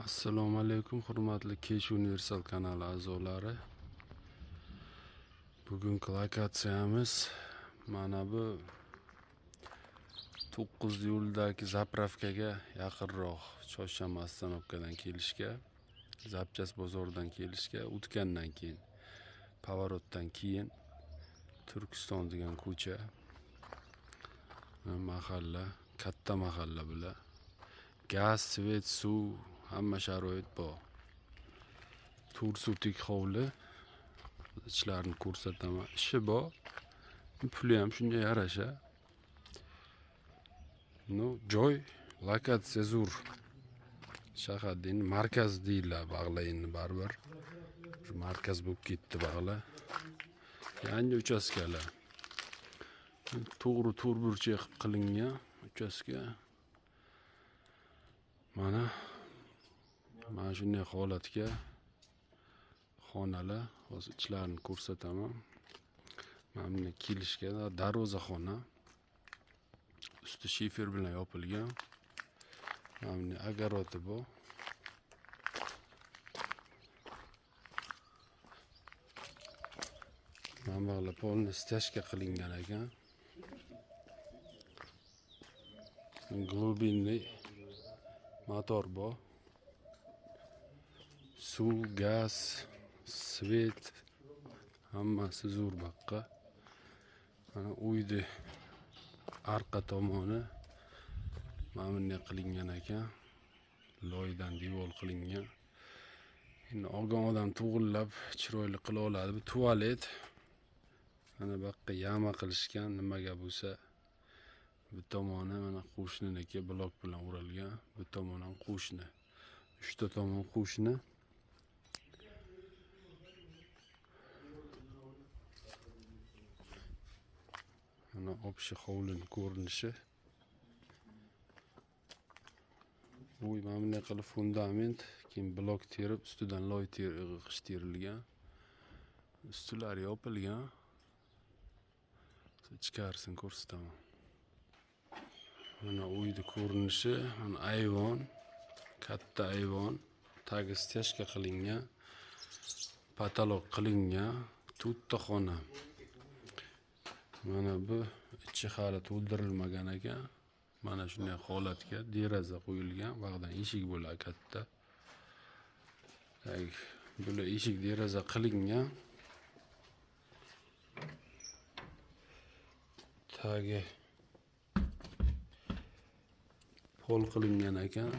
Assalomu alaykum hurmatli Kesh Universal kanali a'zolari. Bugungi lokatsiyamiz mana bu 9 yo'ldagi zapravkaga yaqinroq, Choyshanba ostanovkadan kelishga, Zapchas bozoridan kelishga, o'tgandan keyin, поворотdan keyin Turkiston degan ko'cha, mahalla, katta mahalla bular. Gaz, svet, suv, hamma sharoit bor. 4 sotik hovli. Ichlarini ko'rsataman. Ishi bor. Puli ham shunga yarasha. No, joy, lokatsiya zo'r. Shaharning markazi deyiladi Bag'la endi baribir. Shu markaz bo'lib ketdi Bag'la. Yangi uchastkalar. To'g'ri to'rtburchak qilib qilingan uchastka. Mana shunday holatga xonalar, hozir ichlarini ko'rsataman. Mana bunday kelishga darvozaxona. Usti shifer bilan yopilgan. Mana bunday огород bor. Mana bular polni stяжка qilingan ekan. Глубинный motor bor. Suv, gaz, svet hammasi zo'r baqqa. Mana uyni arqa tomoni mana bunday qilingan ekan. Loydan devor qilingan. Endi olgan odam to'g'rilab chiroyli qila oladi. Bu tualet. Mana bu yoqqa yama qilishgan, nimaga bo'lsa. Bu tomoni mana qo'shniniki blok bilan o'ralgan. Bu tomon ham qo'shni. 3 ta tomon qo'shni. Mana общий hovlining ko'rinishi. Uy mana bunday qilib fundament, keyin blok terib, ustidan loy g'isht terilgan. Ustilari yopilgan. Ichkarisini ko'rsataman. Mana uyning ko'rinishi, mana ayvon, katta ayvon, tagi stяжка qilingan, patolog qilingan, to'rtta xona. Mana bu ichi hali to'ldirilmagan ekan. Mana shunday holatga deraza qo'yilgan, bag'dan eshik bo'ladi katta. Tak, bular eshik deraza qilingan. Tagi pol qilingan ekan.